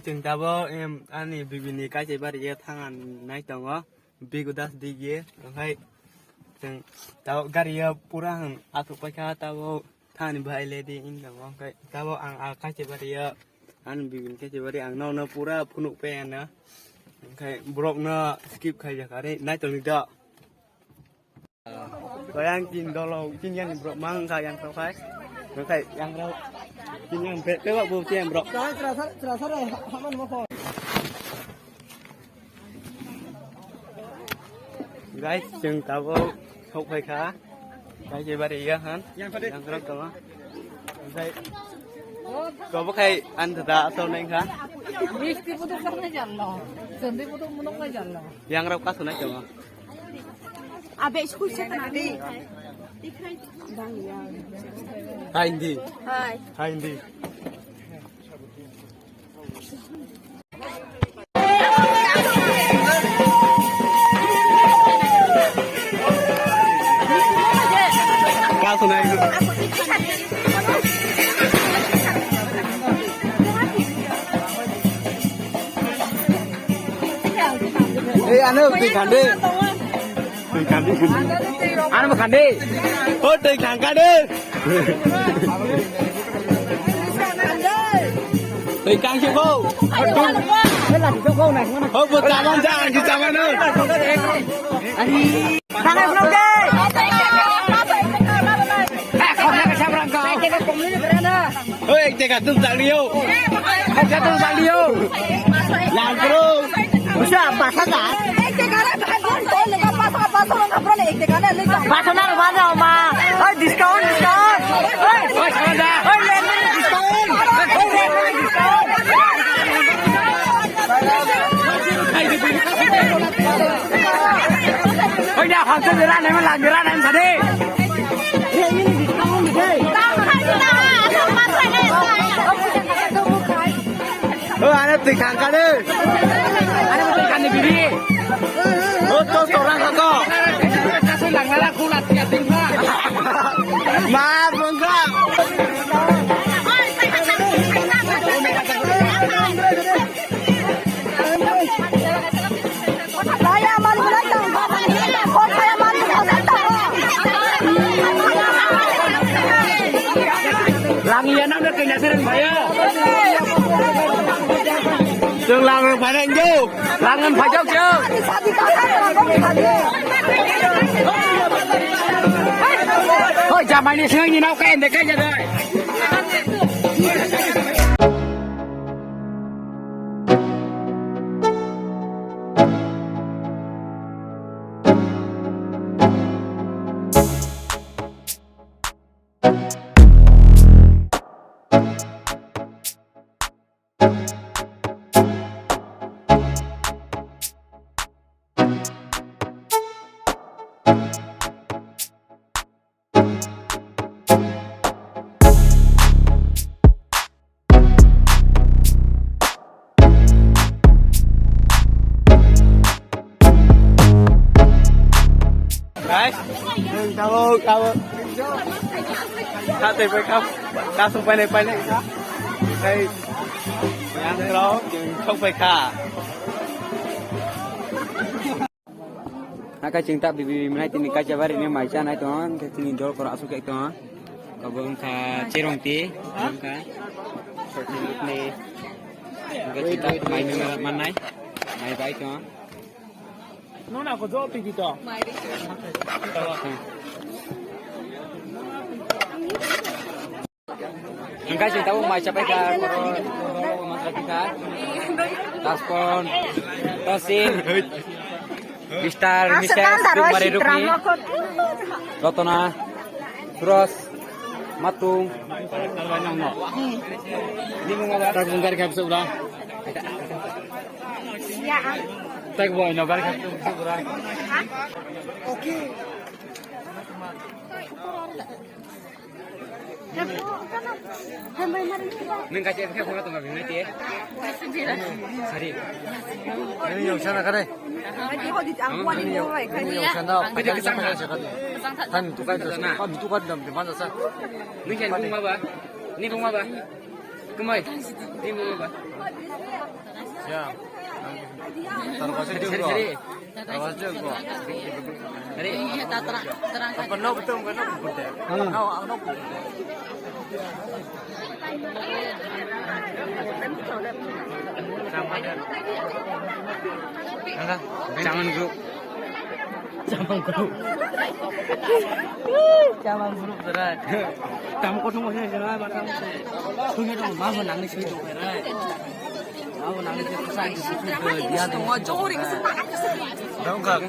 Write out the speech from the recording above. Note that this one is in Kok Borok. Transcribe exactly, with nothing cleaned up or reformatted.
Chwng tabuk, em, ani bibini kaisa bari ye thang nai tongo, Bigu Das D G, okhai chwng tabuk gari o pura hwn aswk paikha, tabuk thani bai le di wng tongo, okhai tabuk ang a kaisa bari o, ani bibini kaisa bari ang nono pura phunuk pai ano, okhai borok no skip khai jakha re nai tongni do. Bayang kin dolo, kin yang bro, mang ka yang tau kai. Bro kai, yang bro. Kin yang be, be, bu kin yang bro. Guys, chwng tabuk sok phai kha. Kaisa bari ya han. Yang bro tama. Guys, kobo khai an da asal nai kha. Misti putu karna jallo. Sendi putu munok na jallo. Yang rok kasu nai tama. Abe school se tana de. Hai hindi. Hai. Hai hindi. Kasu nai. Ei, ano, twi khande. Twi khande. Ano, khande. O, twi khangkade. Twi kangsi ko. O, bo chaman ja, ang si chaman, o. Ani. Tangai belum deh. Eh, kau nak siapa orang kau? Hoi, ek jaga tum chak liyo. Ek jaga tum chak liyo. Lang karo. Usa, basa ka? Ek jaga na bhai gon to lega basa, basa na bro ek jaga na lega. Basa na basa ma. Oi, discount, discount. Oi, oi, discount. Oi, discount. Oi, ya, hangsa jera na ma lang jera na ma de. O, ano twi khangkha de. Ano twi khangni biri. O, to, to, rang kha to. Ma, bongkha. Langi ya nang kena serang bhaiya. Chwng langan phainai jo. Langan phaijak chwng. Hoi, jamai ni sengni nau kain de kai jadai. Guys, tabuk, tabuk. Kha tei pai kha, kha sung painai painai kha. Tei yang rok, sok pai kha. Haka chwng ta bibi mwnai tini kaisa bari ni mai chanai tongo, hwnkhe tini dol koro aswk khe tongo. Obo wngkha cherong ti, wngkha. Ni, hwnkhe chwng ta mai mwnai, mai bai tongo. Nona ko jo bibi to. Hwnkhe chwng tabuk mai chapai kha, koro, koro, mantra kha. Taspon, Tosin, Mister, Mister Sukmari Rukni, Rotona, Suros, Matung. Tak bung gari kap sebelah. Tak boy no gari kap sebelah. Oke. Nwng kaisa khe phone tongkha bini te. Sari. Nwng yang sana kare. Nwng yang sana. Tan tu kan na. Kan tu kan dam di mana sa. Nwng khe bung ma ba? Ni bung ma ba? Kemai. Ni bung ma ba? Ya. Terus itu gua. Terus itu gua. Apa no betul kan? Jangan group. Chamang group. Chamang group berat. Tam kosong kosong jangan macam. Punya dong, mau nangis itu berat. Mau nangis itu saya itu dia dong. Dong kak.